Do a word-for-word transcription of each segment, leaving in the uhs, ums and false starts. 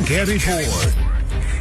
Care Report.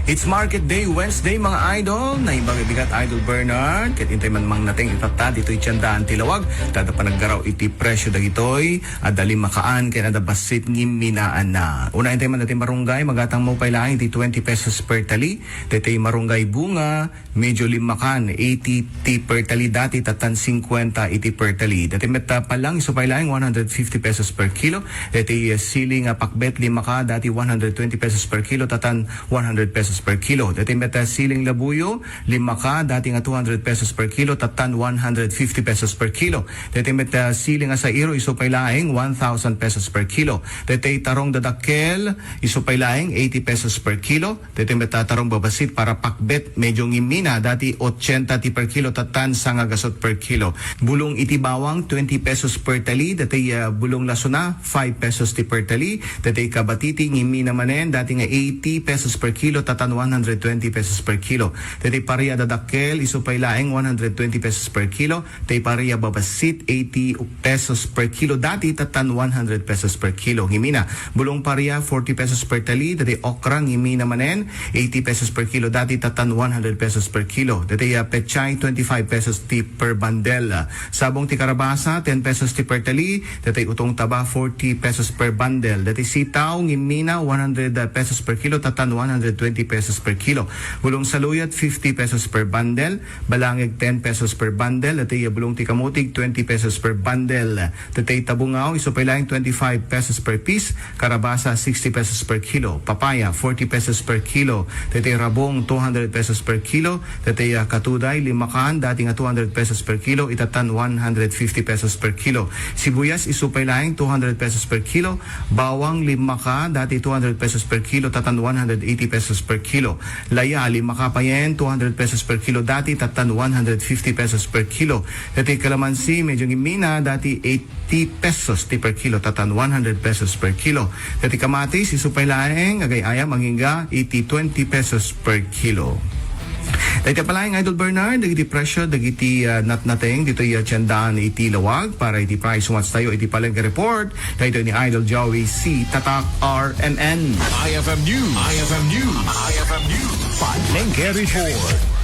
It's Market Day Wednesday, mga idol. Naimbag a bigat, Idol Bernard. Ket intay man mangnateng itatta ditoy tiendaan ti lawag, ta adda panaggaraw iti presyo dagitoy. Adda limmakaan ken adda bassit nga imminaanna. Una intay man dati marunggay, magatangmo pay laeng iti twenty pesos per tali. Daytoy marunggay bunga, medyo limmakan, eighty ti per tali dati, tattan singkuenta iti per tali. Dati met, ah, palang, isu pay laeng one hundred fifty pesos per kilo. Dati, ah, siling a pakbet, limmaka dati, one hundred twenty pesos per kilo, tattan one hundred pesos per kilo. Dati met, ah, siling labuyo, limmaka dati nga two hundred pesos per kilo, tattan one hundred fifty pesos per kilo. Dati met, ah, siling a sairo, isu pay laeng one thousand pesos per kilo. Dati tarong dadakkel, isu pay laeng eighty pesos per kilo. Daytoy met a tarong babassit para pakbet, medyo ngimmina, dati ochenta ti per kilo, tattan sanga gasut per kilo. Bulong iti bawang, twenty pesos per tali, dati, ah, bulong lasuna, five pesos ti per tali, dati kabatiti, ngimmina manen, dati nga eighty pesos per kilo, tattan one hundred twenty pesos per kilo. Dati paria dadakkel, isu pay laeng one hundred twenty pesos per kilo, dati paria babassit, eighty pesos per kilo, dati tattan one hundred pesos per kilo. Ngimmina, bulong paria, forty pesos per tali, dati okra, ngimmina manen, eighty pesos per kilo, dati tattan one hundred pesos per kilo. Dati, ah, pechay, twenty-five pesos ti per bundle. Sabong ti karabasa, ten pesos ti per tali, dati utong taba, forty pesos per bundle. Dati sitaw, ngimmina, one hundred pesos per kilo, tattan one hundred twenty pesos per kilo. Bulong saluyot, fifty pesos per bundle. Balangig, ten pesos per bundle. Dati bulong ti kamutig, twenty pesos per bundle. Dati tabungaw, isu pay laeng twenty-five pesos per piece. Karabasa, sixty pesos per kilo. Papaya, forty pesos per kilo. Dati rabong, two hundred pesos per kilo. Dati, ah, katuday, limmaka, dati nga two hundred pesos per kilo, itattan one hundred fifty pesos per kilo. Sibuyas, isu pay laeng two hundred pesos per kilo. Bawang, limmaka, dati two hundred pesos per kilo, tattan one hundred eighty pesos per kilo. Laya, limmaka payen, two hundred pesos per kilo, dati tattan one hundred fifty pesos per kilo. Dati kalamansi, medyo ngimmina, dati eighty pesos ti per kilo, tattan one hundred pesos per kilo. Dati kamatis, isu pay laeng, agay-ayam, agingga, iti twenty pesos per kilo. Dati pay laeng, Idol Bernard, dagiti presyo, dagiti, ah, natnateng, ditoy, ah, tiendaan iti lawag, para iti price watch tayo, iti Palengke Report, daytoy ni Idol Joey C. Tatak R M N. I F M News. I F M News. I F M News. Palengke Report.